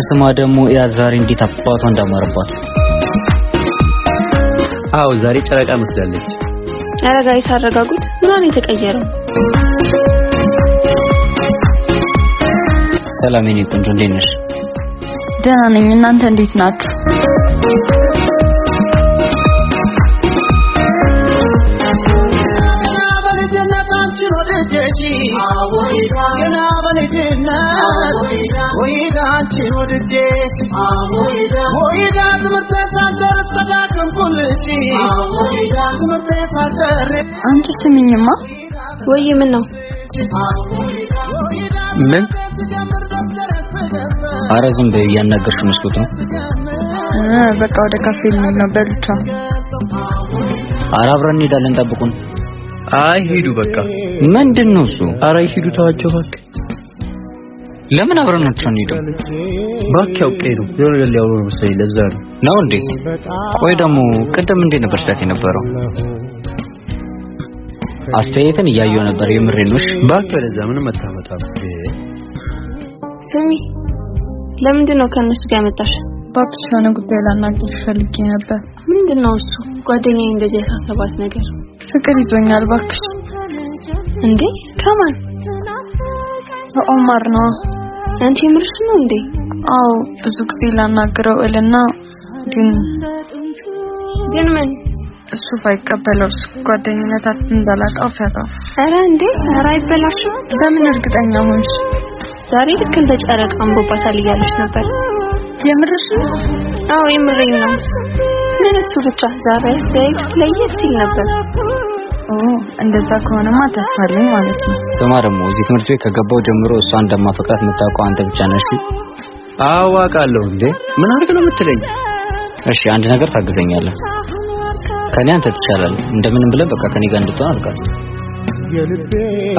ስማ ደግሞ ያ ዛሬ እንዴት አባቷ እንዳማረባት። አዎ ዛሬ ጨረቃ መስላለች። ኧረ guys አረጋጉት። ምን የተቀየረው? ሰላም የኔ ቆንጆ እንዴት ነሽ? ደህና ነኝ። እናንተ እንዴት ናችሁ? አንቺ ስሚኝማ። ወይ ምን ነው? ምን? ኧረ ዝም በይ፣ እያናገርሽ መስሎት ነው። በቃ ወደ ካፌ ልንሄድ ነው። በሉ ቻው። ኧረ አብረን እንሄዳለን፣ ጠብቁን። አይ ሂዱ በቃ። ምንድን ነው እሱ? ኧረ ሂዱ ተዋቸው እባክህ። ለምን አብረናቸው አንሄድም? እባክህ አውቄ ነው የሆነ ነገር ሊያወሩ ነው መሰለኝ፣ ለዛ ነው። ነው እንዴ? ቆይ ደግሞ ቅድም እንዴት ነበር ስታት የነበረው? አስተያየትን እያየሁ ነበር። የምሬን ነው። እሺ እባክህ ወደዛ ምንም አታመጣም። ስሚ፣ ለምንድን ነው ከእነሱ ጋር ያመጣሽ? እባክሽ የሆነ ጉዳይ ላናግርሽ ፈልጌ ነበር። ምንድን ነው እሱ? ጓደኛዬ እንደዚህ ያሳሰባት ነገር። ፍቅር ይዞኛል እባክሽ። እንዴ ከማን? ከኦማር ነው። አንቺ የምርሽ ነው እንዴ? አዎ ብዙ ጊዜ ላናግረው እልና ግን ግን ምን? እሱ ባይቀበለው ጓደኝነታችን እንዳላጣው ፈራሁ። ኧረ እንዴ ኧረ አይበላሽም። በምን እርግጠኛ ሆንሽ? ዛሬ ልክ እንደ ጨረቃ አምሮባታል እያለች ነበር። የምርሽ ነው? አዎ የምሬን ነው። ምን እሱ ብቻ ዛሬ አስተያየቱ ለየት ሲል ነበር። ኦ እንደዛ ከሆነማ ተስፋ አለኝ ማለት ነው። ስማ ደግሞ እዚህ ትምህርት ቤት ከገባው ጀምሮ እሷ እንደማፈቅራት የምታውቀው አንተ ብቻ ነህ። እሺ? አዎ አውቃለሁ። እንዴ ምን አድርግ ነው የምትለኝ? እሺ አንድ ነገር ታግዘኛለህ። ከኔ አንተ ትሻላለህ። እንደምንም ብለህ በቃ ከኔ ጋር እንድትሆን አድርጋት።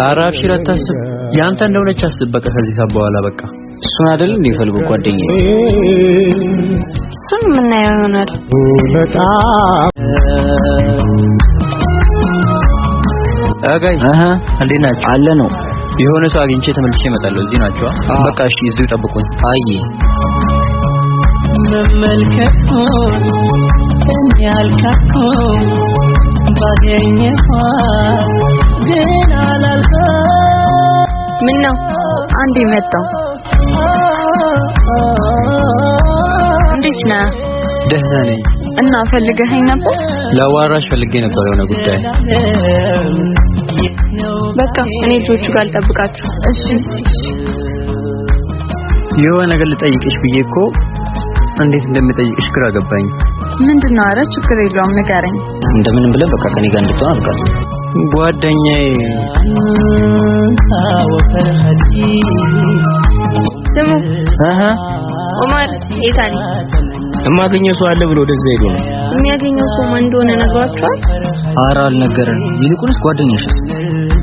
ኧረ አብሽር አታስብ፣ ያንተ እንደሆነች አስብ። በቃ ከዚህ ሰዓት በኋላ በቃ እሱን አይደል እንዴ ፈልጎ ጓደኛዬ። እሱን የምናየው ይሆናል። guys እንዴት ናችሁ? አለ ነው የሆነ ሰው አግኝቼ ተመልሼ እመጣለሁ። እዚህ ናችሁ? በቃ እሺ፣ እዚሁ ጠብቁኝ። አይ ምን ነው? አንዴ መጣሁ። እንዴት ነህ? ደህና ነኝ። እና ፈልገኸኝ ነበር? ላዋራሽ ፈልጌ ነበር የሆነ ጉዳይ። በቃ እኔ ልጆቹ ጋር ልጠብቃችሁ። እሺ እሺ። የሆነ ነገር ልጠይቅሽ ብዬ እኮ እንዴት እንደምጠይቅሽ ግራ ገባኝ። ምንድን ነው? ኧረ ችግር የለውም ንገረኝ። እንደምንም ብለህ በቃ ከኔ ጋር እንድትሆን አድርጋት። ጓደኛዬ ስሙ አሃ ኦማር የት አለ? የማገኘው ሰው አለ ብሎ ወደዛ ሄዶ ነው። የሚያገኘው ሰው ማን እንደሆነ ነግሯቸዋል? ኧረ አልነገረንም። ይልቁንስ ጓደኛሽስ?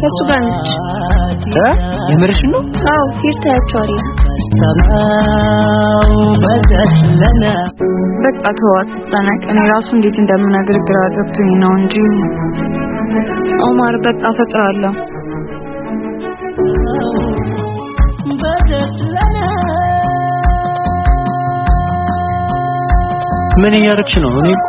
ከእሱ ጋር ነች። የምርሽን ነው? አዎ ሂድ ታያቸዋለህ። በቃ ተው አትጨነቅ። እኔ ራሱ እንዴት እንደምነግርህ ግራ ገብቶኝ ነው እንጂ ኦማር በቃ አፈቅርሃለሁ። ምን እያደረግሽ ነው? እኔ እኮ